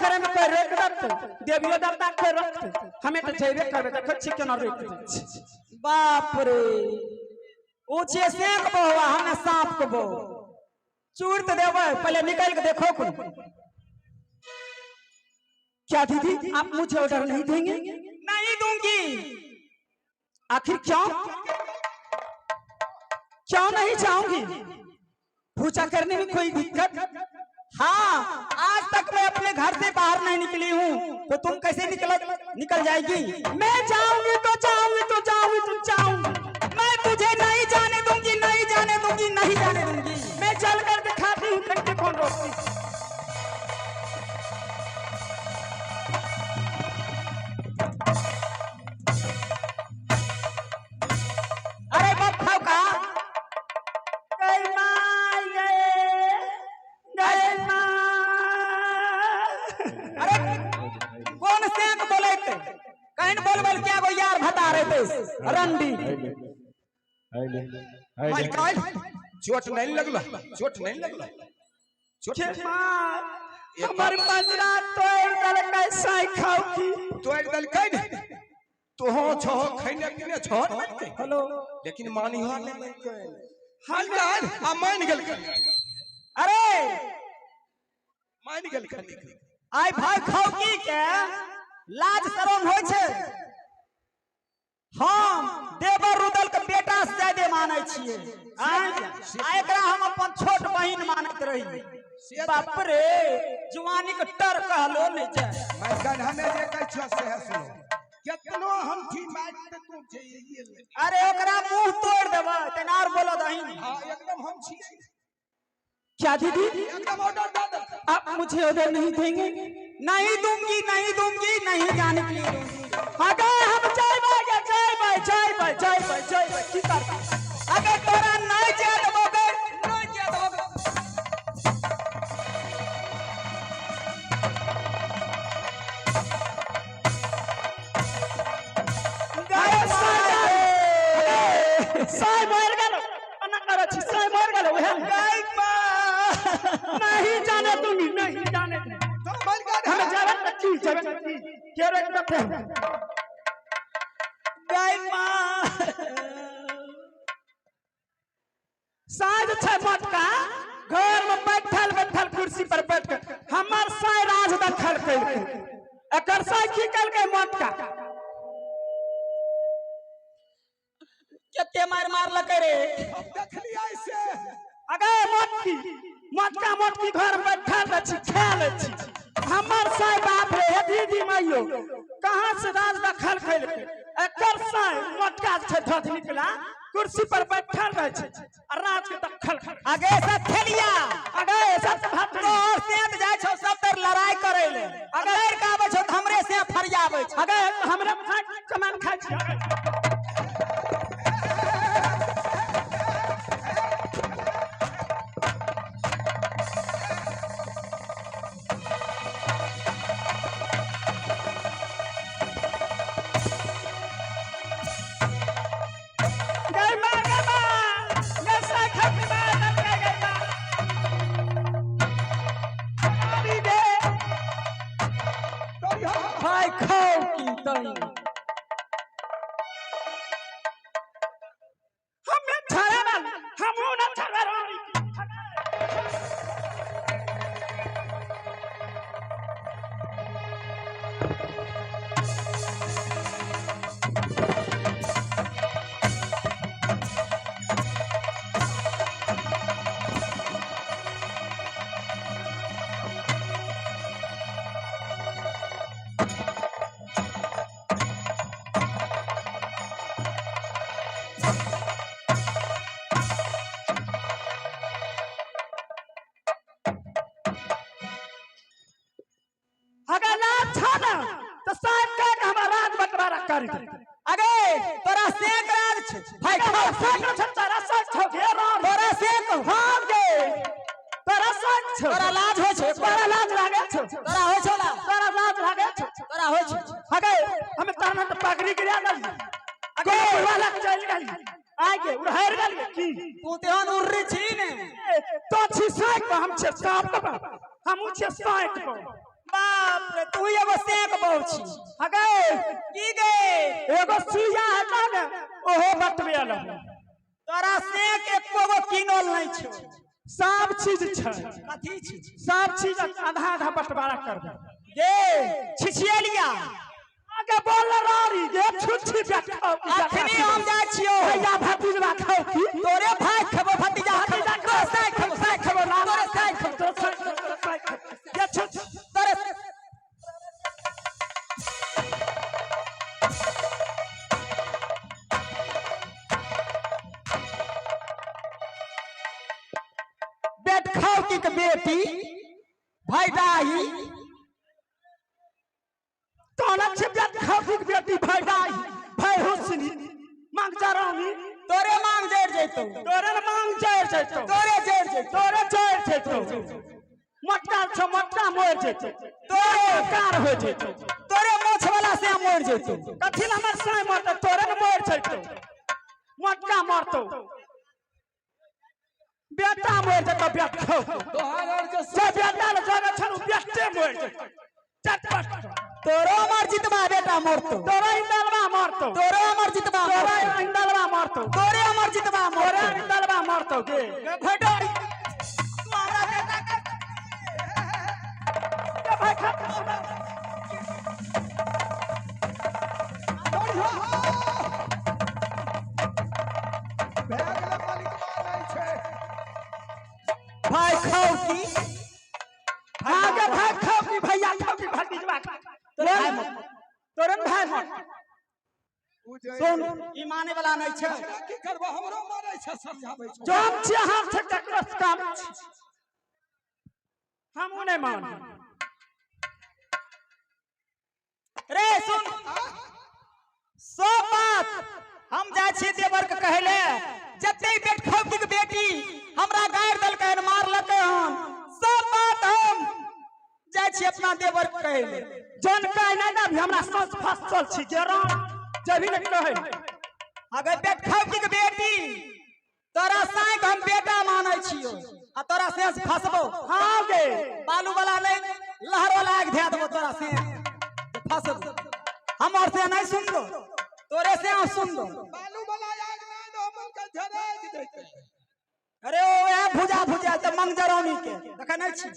करे में कोई रोक देते? देवियो देवता कोई रोकते? हमें तो जेबे करबे, देखै छी केना रोक दै छै। बाप रे, ओ छियै सेक बहुआ, हमे सांप के बहु। चूर तो देबै, पहले निकल के देखो कोन। क्या दीदी आप मुझे ऑर्डर नहीं देंगे? नहीं दूंगी। आखिर क्यों? क्यों नहीं जाऊंगी? पूजा करने में कोई दिक्कत? हाँ, आज तक मैं अपने घर से बाहर नहीं निकली हूँ, तो तुम कैसे निकल निकल जाएगी? मैं जाऊंगी तो जाऊंगी तो जाऊंगी तो जाऊंगी। मैं तुझे नहीं जाने दूंगी, नहीं जाने दूंगी, नहीं जाने दूंगी। मैं चल कर दिखाती हूँ देखते कौन रोकती। अरे बाप खाओ का गई माँ गए, गई माँ। अरे कौन सेक बोलैत कहन बोल बोल क्या गो यार भता रहे रंडी। माय गॉड, चोट नहीं लगल, चोट नहीं लगल, चोट के नहीं। माँ हमर पंजरा तोड़ देलकै साई खाऊ की। तोड़ देलकै ने तोहो छहो खैने पीने छहो ने मानतै। हेलो लेकिन मानिहो नहि मानतै। हाल काल आ मान गेल, अरे मान गेल खनी। आइ भाई खौकी के लाज शरम होइ छै। हम देवर रुदल के बेटा से ज्यादे मानै छियै। आँय? आ एकरा हम अपन छोट बहिन मानैत रही। बाप रे, जुआनी के टर कहलो नहि जाय। माइकल हमे जे कहै छियो से है सुनो, केतनो हम छी माइक ते तू जइए ले। अरे ओकरा मुंह तोड़ देबै तेना आर बोलऽ दही। हां एकदम हम छी। क्या दीदी एकदम ऑर्डर दे दे। आप मुझे ऑर्डर नहीं देंगे? नहीं दूंगी, नहीं दूंगी, नहीं जाने के लिए दूंगी। अगर हम जयबै गे, जयबै जयबै जयबै जयबै की करबै? अगर तोरा नहीं जाय देबो गे, नहीं जाय देबो गे। अरे साई साई मर गेल, एना करै छी, साई मर गेल उहे। नहीं जाने दूंगी, नहीं जाने दूंगी। तो मान गए। हम जेबै तऽ की जेबै तऽ की के रोक देतै? गै माँ। साँझ छै मोटका घर में बैठल बैठल कुर्सी पर बैठ के हमर साई राज दखल केलकै। एकर साई की केलकै मोटका? कते मार मारलकै रे? हम देखलियै से। अगे मोटकी, मोटका मोटकी घर में बैठल रहै छी, खायल छी। हमर साई बाप रे, हे दीदी माइयो, कहाँ से राज दखल केलकै? एकर साई मोटका छै धध निकला, कुर्सी पर बैठल रहै छै आ राज के दखल। आगे सब खेलिया। अगे सब भात तोहर से तऽ जाइ छौ सब तर लड़ाई करै ले, अगर लड़ि के आबै छौ तऽ हमरे से फरियाबै छौ। अगे हमरे कमान खाइ छी। गई माँ, गई माँ, गई साई खाई की माँ, गई गई माँ। अरे गे। भाई खाओ की तई। हमें छाड़ा ना, हमहूँ ना छाड़ा रही। अगर ना छा ना तो साहब कह के हमारा राज बंटवारा कर दे। अगे तोरा सेक राज छै भाई खाओ। साग छौ, तोरा साग छौ गे राम। तोरा सेक हाँ गे, तोरा साग छौ। तोरा लाज होइ छौ? तोरा लाज लागे छौ? तोरा होइ छौ लाज? तोरा लाज लागे छौ? तोरा होइ छौ? अगे हमें तोरा तो पगड़ी गिरा देली, अगे वाला चल गेली आगे उड़हर गेली की? तू तेहन उर्री छी ने। तो छी साग पर, हम छे सांप पर, हमहूँ छे साग पर। बाप बाप रे, तू एगो सेक बहु छी। अगे की गे? एगो सुइया हटा ने, ओहो बतबे लहु। तोरा सेक एको गो किनल नहीं छौ। सब चीज छै। कथी छी? सब चीज आधा आधा बंटवारा करबै। गे छिछियलिया। आगे बोल रारी गे छुच्छी बैठो। अखनी हम जाइ छियौ। भैया भतीजवा खाओ की? तोरे भाई खबो, भतीजा खबो, तोरे साई खबो, साई खबो ना, तोरे साई खबो। तोरे साई खबो, तोरे साई खबो। गे छुच्छी। तोरे बेट खाओ की के बेटी भाई डाही। तोना छिपजत खाओ की बेटी भाई डाही भाई हुसनी मांग जरौनी। तोरे मांग जड़ जैतो। तोरे ने मांग जड़ जैतो। तोरे जड़ जैतो। तोरे जड़ जैतो। मोटका छो, मोटका मोर जैतो। तोरे कार हो जैतो। तोरे मोछ वाला से मोर जैतो। कथी ने हमर साई मरतो? तोरे ने मोर जैतो, मोटका मरतो, बेटा मोर जैतो बेटो। तोहार और जे जे बेटा ने जगह छन बेटे मोर जैतो चटपट। तोरो अमर जितबा बेटा मरतो। तोरे इंदलवा मरतो। तोरो अमर जितबा तोरे मरतो। इंदलवा मरतो। तोरे अमर जितबा तोरे मरतो। इंदलवा मरतो गे। गे भैडोरी, तू हमरा बेटा के गे भाई खा। बढ़िया भए गेलै, मलिकवा नहि छै। भाई खाओ की। आगे भाई खाओ की, भैया खाओ की, भतीजवा खाओ। तोरे भाई मरतो। तोरे ने भाई मरतो। उ जे सुन, ई माने वाला नहीं छै। हमरा की करबो, हमरो मारै छै, समझाबै छै। जो हम छियै हाथ से ककरो से काम छी, हमहूँ नहि मानब। रे सुन, सब बात हम जाइ छी देवर के कहले, जते बेट खौकी के बेटी हमरा गारि देलकै हन, मारलकै हन, सब बात हम जाइ छी अपना देवर के कहले। जन कहे नहि ने, अभी हमरा सोच फसल छी जे राम जभी ने कहै। अगर बेट खौकी के बेटी, तोरा साँइ के हम बेटा मानै छियौ आ तोरा से फसबो। हाँ गे। बालू वाला नहीं, लहर वाला आगि धए देबो तोरा से फसबो। हमर से नहीं सुनलो, तोरे से हम सुनलो। बालू वाला आग नहि दो, मन के झरक जैतै। अरे ओ वएह भुजा भुजा तऽ मंगजरौनी के देखै नहि छी?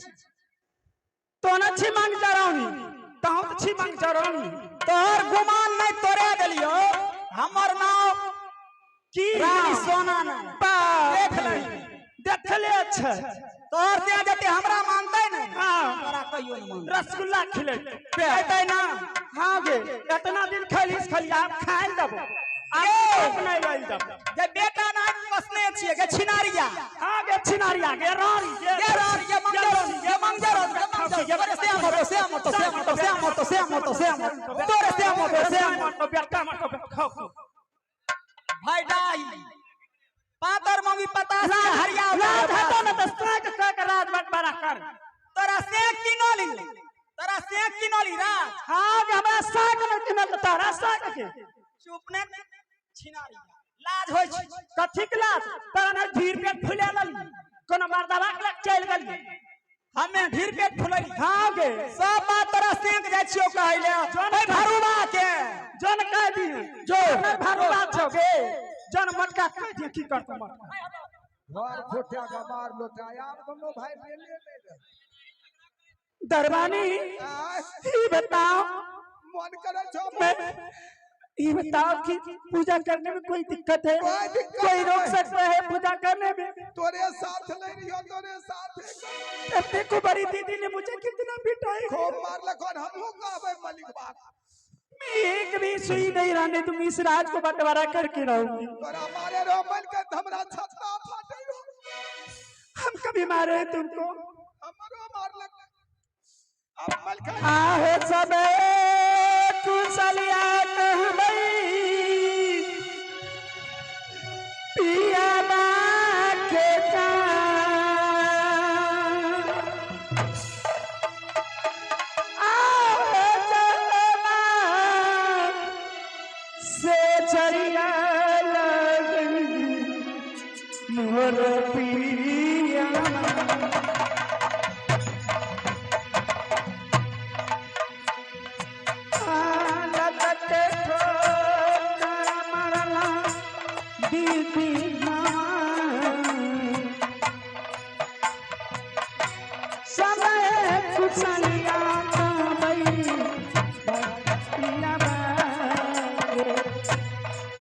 तो न छी मंग जरौनी, तहु तऽ छी मंग जरौनी। तोहर गुमान नहीं तोरे देलियौ, हमर नाम की? रानी सोना नहीं। बाप देख रे। लही। देखले छै। तोहर से जते हमरा मानतै ने, हाँ। तोरा कहियो नहि मानतै। रसगुल्ला खिलेतै। खैतै ना। हाँ गे, एतना दिन खैलिस खलिया, आब खाइ देबो, आब नहीं लैल देबो। जे बेटा नहीं पोसने छियै गे छिनारिया। हाँ गे छिनारिया, गे रानी गे। गे रानी, गे मंगजरौनी, गे मंगजरौनी, गे मंगजरौनी। तोरे से मरतो, से मरतो, से मरतो, से मरतो, से मरतो, से मरतो, तोरे से मरतो, से मरतो। बेटा मरतो, खाओ। भाई डाई पातर मंगी पता से हरिया। लाज हटो न तऽ साग साग राज बंटवारा कर। तोरा से किनली, तोरा से किनली राज। हाँ गे, हमरा साग नहि किनल तोरा साग के। चुप ने छिनारिया, लाज होइ छै। कथी के लाज? तोरा ने ढीर पेट फुला लेली, कोनो मर्दवा के लग चलि गेली। हमे ढीर पेट फुलैली? हाँ गे। सब बात तोरा सेंक जाइ छियौ कहै ले ओइ भरुआ के। जन कह दिए जो। नहि भरुआ छौ गे, जन मोटका कह दिए, की करतौ मोटका? घर खोटा गमार लोटा, आब दुनू भाई मिले नहि रहे। दरबानी, आय, ई बताओ। मन करे छौ। मैं ये बताओ कि पूजा करने में कोई दिक्कत है? कोई दिक्कत कोई रोक नहीं। सकता है पूजा करने में? तोरे साथ नहीं रहियो, तोरे साथ। अब देखो, बड़ी दीदी ने मुझे कितना पिटाई। खूब मारलक हन, हमहूँ कहबै मलिक बाप। मैं एक भी सुई नहीं रहने दूंगी, इस राज को बंटवारा करके रहूंगी। तोरा मारे रहो मल के हमरा छत्ता फाटे रहो। हम कभी मारे हैं तुमको? हमरो मारलक अब मलिक। आहो सब कुशलिया कहबई पिया के जान। आहो चलना से चरिया लगई मोर पिया। दीदी हाँ। समय कुशल